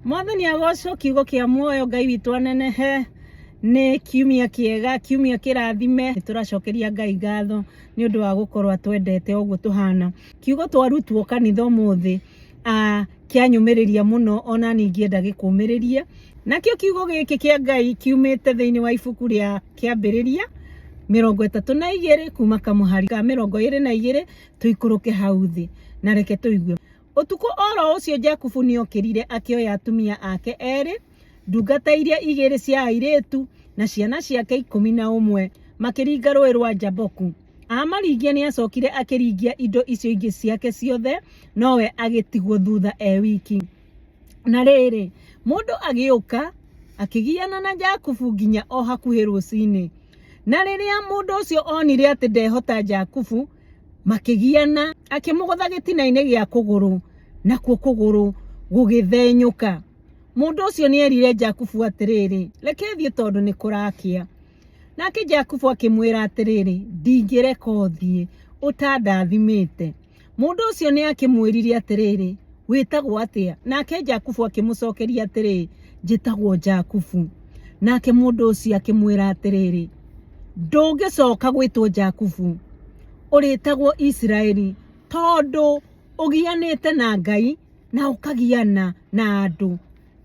Mwathani agocwo, kiugo kĩa muoyo, Ngai witũ anenehe. Nĩ kiumia kĩega, kiumia kĩrathime. Nĩ tũracokeria Ngai ngatho nĩ ũndũ wa gũkorwo atwendete ũguo tũhana. Kiugo twarutwo kanitha ũmũthĩ kĩanyũmĩrĩria mũno, ona niĩ ingĩenda gĩkũmĩrĩrie. Nakĩo kiugo gĩkĩ kĩa Ngai kiumĩte thĩinĩ wa ibuku rĩa Kĩambĩrĩria 32 kuma kamũhari ka 22 tũikũrũke hau thĩ, na reke tũigue. Ũtukũ o ro ũcio Jakubu nĩokĩrire akĩoya atumia ake eerĩ, ndungata iria igĩrĩ cia airĩtu, na ciana ciake 11, makĩringa rũũĩ rwa Jaboku. Aamaringia nĩacookire akĩringia indo icio ingĩ ciake ciothe, nowe agĩtigwo thuutha e wiki. Na rĩrĩ, mũndũ agĩũka, akĩgiana na Jakubu nginya o hakuhĩ rũciinĩ. Na rĩrĩa mũndũ ũcio onire atĩ ndehota Jakubu, makĩgiana, akĩmũgũtha gĩtina-inĩ gĩa kũgũrũ, nakuo kũgũrũ gũgĩthenyũka. Mũndũ ũcio nĩerire Jakubu atĩrĩrĩ, Reke thiĩ tondũ nĩ kũrakĩa. Nake Jakubu akĩmwĩra atĩrĩrĩ, Ndingĩreka ũthiĩ ũtandathimĩte. Mũndũ ũcio nĩakĩmwĩrire atĩrĩrĩ, Wĩtagwo atĩa? Nake Jakubu akĩmũcokeria atĩrĩ, Njĩtagwo Jakubu. Nake mũndũ ũcio akĩmwĩra atĩrĩrĩ, Ndũngĩcoka gwĩtwo Jakubu, ũrĩtagwo Isiraeli, tondũ ũgianĩte na Ngai na ũkagiana na andũ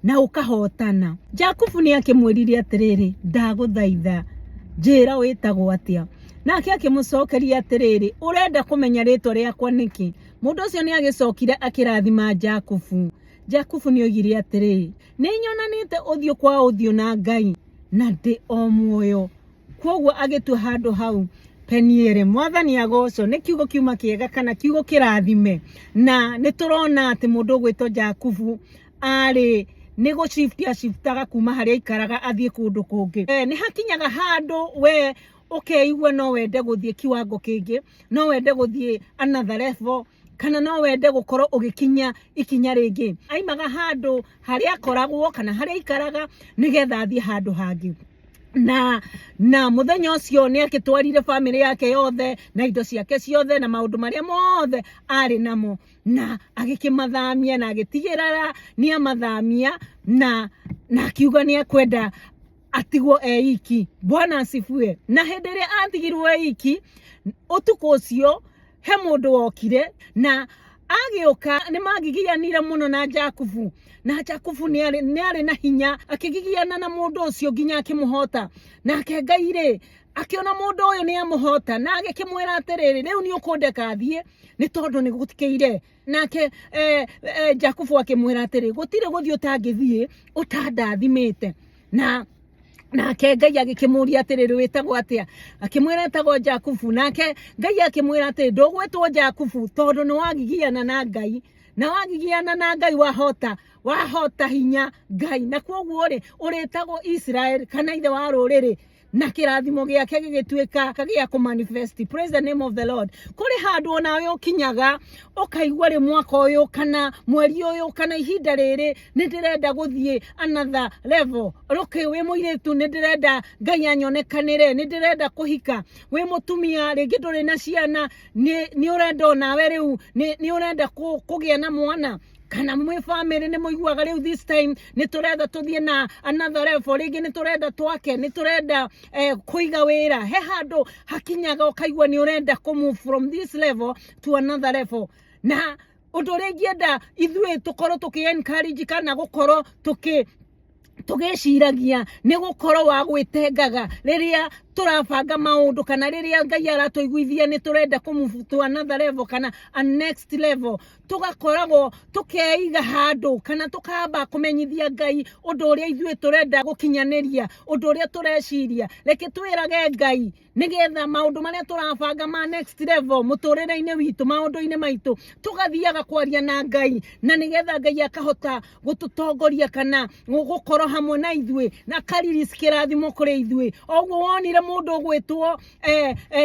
na ũkahotana. Jakubu nĩ akĩmwĩrire atĩrĩrĩ, ndagũthaitha njĩra wĩtagwo atĩa. Nake akĩmũcokeria atĩrĩrĩ, ũrenda kũmenya rĩtwa rĩakwa nĩkĩ? Mũndũ ũcio nĩ agĩcokire akĩrathima Jakubu. Jakubu nĩ oigire atĩrĩ, nĩ nyonanĩte ũthiũ kwa ũthiũ na Ngai na ndĩ o muoyo. Kwoguo agĩtua handũ hau Penieli. Mwathani agocwo. Nĩ kiugo kiuma kĩega kana kiugo kĩrathime. Na nĩ tũrona atĩ mũndũ ũgwĩtwo Jakubu arĩ nĩ gũcifti aciftaga kuma harĩa aikaraga athiĩ kũndũ kũngĩ. Nĩ hakinyaga handũ we ũkeigua no wende gũthiĩ kiwango kĩngĩ, no wende gũthiĩ another level, kana no wende gũkorwo ũgĩkinya ikinya rĩngĩ. Aimaga handũ harĩa akoragwo kana harĩa aikaraga nĩgetha athiĩ handũ hangĩ. Na muthenya ũcio nĩ akĩtwarire bamĩrĩ yake yothe na indo ciake ciothe na maũndũ marĩa mothe arĩ namo, na agĩkĩmathamia na agĩtigĩrĩra nĩ amathamia, na akiuga nĩ ekwenda atigwo e iki. Bwana asifiwe. Na hĩndĩ ĩrĩa atigirwo e iki ũtukũ ũcio, he mũndũ wokire na agĩũka, nĩ magigianire mũno na Jakubu, na Jakubu nĩ arĩ na hinya, akĩgigiana na mũndũ ũcio nginya akĩmũhota. Nake Ngai rĩ, akĩona mũndũ ũyũ nĩ amũhota, na agĩkĩmwĩra atĩrĩrĩ, rĩu nĩ ũkũndeka thiĩ nĩ tondũ nĩ gũtikĩire. Nake Jakubu akĩmwĩra atĩrĩ, gũtirĩ gũthiĩ ũtangĩthiĩ ũtandathimĩte. Na nake Ngai agĩkĩmũria atĩrĩrĩ, wĩtagwo atĩa? Akĩmwĩra etagwo Jakubu. Nake Ngai akĩmwĩra atĩrĩ, ndũgwĩtwo Jakubu tondũ nĩ wagigiana na Ngai, na wagigiana na Ngai wahota hinya Ngai, na kwoguo rĩ, ũrĩtagwo Israel kana ithe wa rũrĩrĩ, na kĩrathimo gĩake gĩgĩtuĩka gĩa kũmanifest. Praise the name of the Lord. Kũrĩ handũ onawe ũkinyaga ũkaigua rĩ, mwaka ũyũ kana mweri ũyũ kana ihinda rĩrĩ nĩ ndĩrenda gũthiĩ another level. Okay, wĩ mũirĩtu, nĩ ndĩrenda Ngai anyonekanĩre, nĩ ndĩrenda kũhika. Wĩ mũtumia, rĩngĩ ndũrĩ na ciana, nĩ ũrenda onawe rĩu nĩ ũrenda kũgĩa na mwana, kana mwĩ family nĩ mũiguaga rĩu this time nĩ tũrenda tũthiĩ na another level, rĩngĩ nĩ tũrenda twake, nĩ tũrenda kũiga wĩra. He handũ hakinyaga ũkaigua nĩ ũrenda kũ move from this level to another level. Na ũndũ ũrĩa ingĩenda ithuĩ tũkorwo tũkĩ encourage kana gũkorwo tũgĩciragia nĩ gũkorwo wa gwĩtengaga rĩrĩa tũrabanga maũndũ, kana rĩrĩa Ngai aratũiguithia nĩ tũrenda kũ move to another level kana a next level, tũgakoragwo tũkeiga handũ kana tũkamba kũmenyithia Ngai ũndũ ũrĩa ithuĩ tũrenda gũkinyanĩria, ũndũ ũrĩa tũreciria. Reke twĩrage Ngai nĩgetha maũndũ marĩa tũrabanga ma next level mũtũrĩre-inĩ witũ, maũndũ-inĩ maitũ, tũgathiaga kwaria na Ngai, na nĩgetha Ngai akahota gũtũtongoria kana gũkorwo hamwe na ithuĩ na akarelease kĩrathimo kũrĩ ithuĩ. Oguo wonire Mũndũ ũgwĩtwo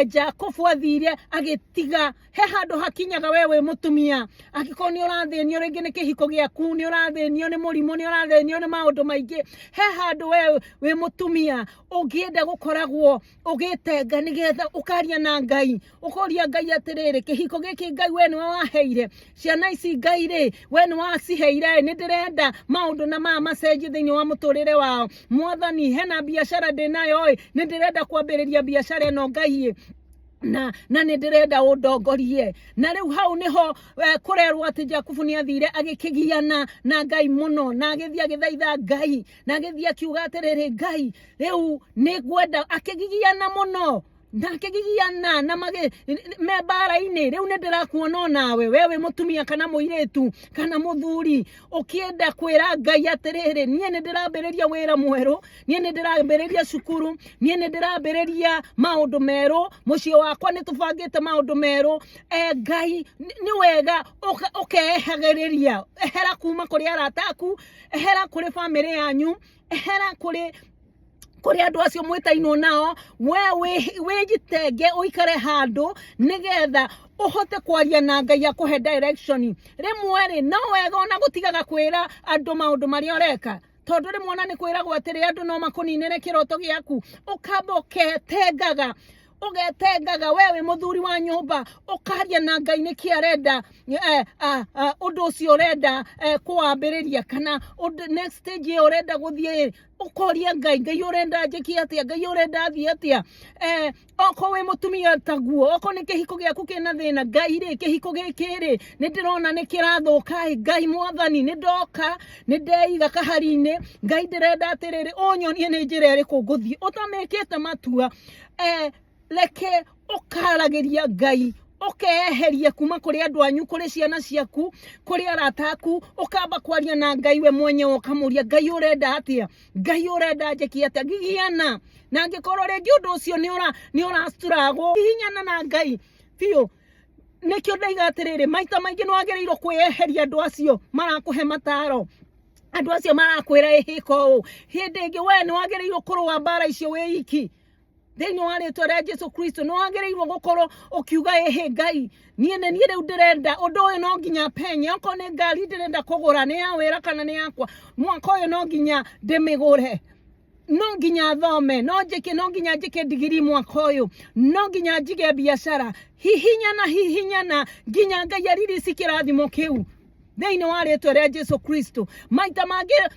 Jakubu athire agĩtiga. He handũ hakinyaga we wĩ mũtumia, angĩkorwo nĩ ũrathĩnio rĩngĩ nĩ kĩhiko gĩaku, nĩ ũrathĩnio nĩ mũrimũ, nĩ ũrathĩnio nĩ maũndũ maingĩ, he handũ we wĩ mũtumia ũngĩenda gũkoragwo ũgĩtenga nĩgetha ũkaria na Ngai, ũkoria Ngai atĩrĩrĩ, kĩhiko gĩkĩ Ngai we nĩwe waheire, ciana ici Ngai rĩ we nĩ waciheire, nĩ ndĩrenda maũndũ na maya macenjie thĩinĩ wa mũtũrĩre wao. Mwathani, hena biacara ndĩnayo ĩ, nĩ ndĩrenda kwambĩrĩria biacara ĩno Ngai ĩ, na nĩ ndĩrenda ũndongorie. Na rĩu hau nĩho kũrerwo atĩ Jakubu nĩ athire agĩkĩgiana na Ngai mũno, na agĩthiĩ agĩthaitha Ngai, na agĩthiĩ akiuga atĩrĩrĩ, Ngai rĩu nĩ ngwenda, akĩgigiana mũno na akĩgigiana na magĩ me mbara-inĩ. Rĩu nĩ ndĩrakuona onawe we wĩ mũtumia kana mũirĩtu kana mũthuri ũkĩenda kwĩra Ngai atĩrĩrĩ, niĩ nĩ ndĩrambĩrĩria wĩra mwerũ, niĩ nĩ ndĩrambĩrĩria cukuru, niĩ nĩ ndĩrambĩrĩria maũndũ merũ, mũciĩ wakwa nĩ tũbangĩte maũndũ merũ. Ngai nĩ wega ũkehagĩrĩria, ehera kuma kũrĩ arata aku, ehera kũrĩ bamĩrĩ yanyu, ehera kũrĩ andũ acio mwĩtainwo nao, we wĩjitenge ũikare handũ nĩgetha ũhote kwaria na Ngai akũhe direction. Rĩmwe rĩ no wega ona gũtigaga kwĩra andũ maũndũ marĩa ũreka, tondũ rĩmwe ona nĩ kwĩragwo atĩrĩ andũ no makũninĩre kĩroto gĩaku, ũkamba ũketengaga, ũgetengaga we wĩ mũthuri wa nyũmba, ũkaria na Ngai nĩkĩ arenda, ũndũ ũcio ũrenda kũwambĩrĩria, kana next stage ĩyo ũrenda gũthiĩ, ũkoria Ngai, Ngai ũrenda njĩke atĩa, Ngai ũrenda thiĩ atĩa. Okorwo wĩ mũtumia taguo, okorwo nĩ kĩhiko gĩaku kĩna thĩna, Ngai rĩ, kĩhiko gĩkĩ rĩ nĩ ndĩrona nĩ kĩrathũka ĩ, Ngai mwathani nĩ ndoka, nĩ ndeiga kahari-inĩ, Ngai ndĩrenda atĩrĩrĩ ũnyonie nĩ njĩra ĩrĩkũ ngũthiĩ. Ũtamĩkĩte matua, reke ũkaragĩria Ngai, ũkeheria kuma kũrĩ andũ anyu, kũrĩ ciana ciaku, kũrĩ arata aku, ũkamba kwaria na Ngai we mwenyewe, ũkamũria Ngai ũrenda atĩa, Ngai ũrenda njĩke atĩa. Gigiana, na angĩkorwo rĩngĩ ũndũ ũcio nĩ ũrastruggle, hihinyana na Ngai biũ. Nĩkĩo ndaiga atĩrĩrĩ, maita maingĩ nĩ wagĩrĩirwo kwĩyeheria andũ acio marakũhe mataro, andũ acio marakwĩra ĩhĩko ũũ. Hĩndĩ ĩngĩ we nĩ wagĩrĩirwo kũrũa mbara icio wĩ iki thĩinĩ wa rĩtwa rĩa Jesu Kristo. Nĩ wagĩrĩirwo gũkorwo ũkiuga ĩhĩ Ngai, niĩ nĩ niĩ rĩu ndĩrenda ũndũ ũyũ, no nginya penye, okorwo nĩ ngari ndĩrenda kũgũra, nĩ ya wĩra kana nĩ yakwa, mwaka ũyũ no nginya ndĩmĩgũre, no nginya thome, no njĩke, no nginya njĩke ndigiri mwaka ũyũ, no nginya njige biacara. Hihinyana, hihinyana nginya Ngai aririsi kĩrathimo kĩu thĩinĩ wa rĩtwa rĩa Jesu Kristo. Maita mangĩ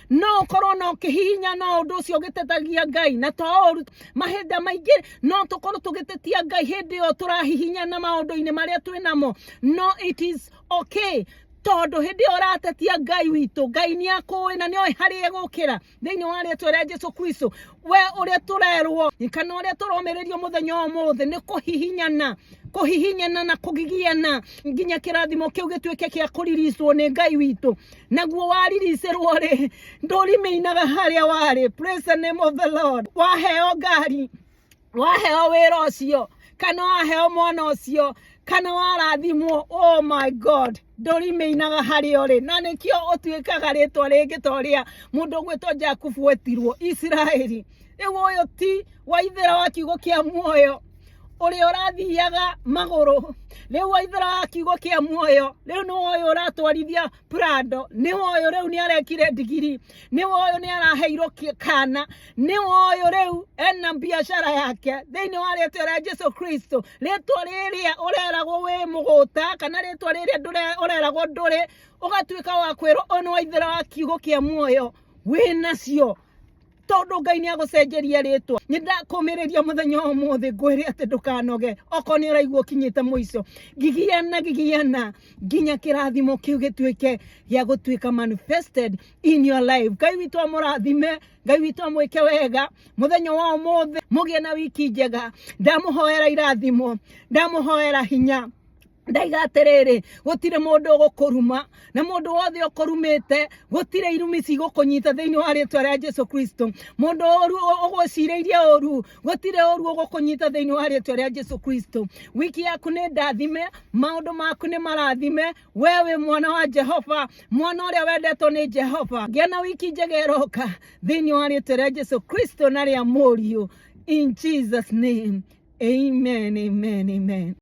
no ũkorwo na ũkĩhihinya no ũndũ ũcio ũgĩtetagia Ngai, na to ũru, mahinda maingĩ no tũkorwo tũgĩtetia Ngai hĩndĩ ĩyo tũrahihinya na maũndũ-inĩ marĩa twĩ namo. No it is okay, tondũ hĩndĩ ĩyo ũratetia Ngai witũ, Ngai nĩ akũĩ na nĩoĩ harĩa egũkĩra thĩinĩ wa rĩtwa rĩa Jesu Kristo. We ũrĩa tũrerwo kana ũrĩa tũromĩrĩrio mũthenya wa ũmũthĩ nĩ kũhihinyana, kũhihinyana na kũgigiana nginya kĩrathimo kĩu gĩtuĩke kĩa kũriricwo nĩ Ngai witũ. Naguo wariricĩrwo rĩ, ndũrimĩinaga harĩa warĩ. Praise the name of the Lord. Waheo ngari, waheo wĩra ũcio, kana waheo mwana ũcio, kana warathimwo, oh my God, ndũrimĩinaga harĩa ũrĩ. Na nĩkĩo ũtuĩkaga rĩtwa rĩngĩ ta ũrĩa mũndũ ũgwĩtwo Jakubu wetirwo Isiraeli. Rĩu ũyũ ti waithĩra wa kiugo kĩa muoyo ũrĩa ũrathiaga magũrũ, rĩu waithĩra wa kiugo kĩa muoyo rĩu nĩ ũyũ ũratwarithia Prado, nĩ ũyũ rĩu nĩ arekire ndigiri, nĩ ũyũ nĩ araheirwo kana, nĩ ũyũ rĩu ena biacara yake thĩinĩ wa rĩtwa rĩa Jesu Kristo. Rĩtwa rĩrĩa ũreragwo wĩ mũgũta, kana rĩtwa rĩrĩa ũreragwo ndũrĩ, ũgatuĩka wa kwĩrwo ũyũ nĩ waithĩra wa kiugo kĩa muoyo wĩ nacio, tondũ Ngai nĩ agũcenjeria rĩtwa. Nĩ ndakũmĩrĩria mũthenya wa ũmũthĩ ngwĩre atĩ ndũkanoge, okorwo nĩ ũraigua ũkinyĩte mũico, gigiana, gigiana nginya kĩrathimo kĩu gĩtuĩke gĩa gũtuĩka manifested in your life. Ngai witũ amũrathime, Ngai witũ amwĩke wega mũthenya wa ũmũthĩ, mũgĩe na wiki njega. Ndamũhoera irathimo, ndamũhoera hinya, ndaiga atĩrĩrĩ, gũtirĩ mũndũ ũgũkũruma, na mũndũ wothe ũkũrumĩte gũtirĩ irumi cigũkũnyita thĩinĩ wa rĩtwa rĩa Jesu Kristo. Mũndũ ũru ũgwĩcirĩirie ũru, gũtirĩ ũru ũgũkũnyita thĩinĩ wa rĩtwa rĩa Jesu Kristo. Wiki yaku nĩ ndathime, maũndũ maku nĩ marathime, we wĩ mwana wa Jehova, mwana ũrĩa wendetwo nĩ Jehova. Gĩa na wiki njega ĩroka thĩinĩ wa rĩtwa rĩa Jesu Kristo na rĩa Mũriũ. In Jesus name. Amen, amen, amen.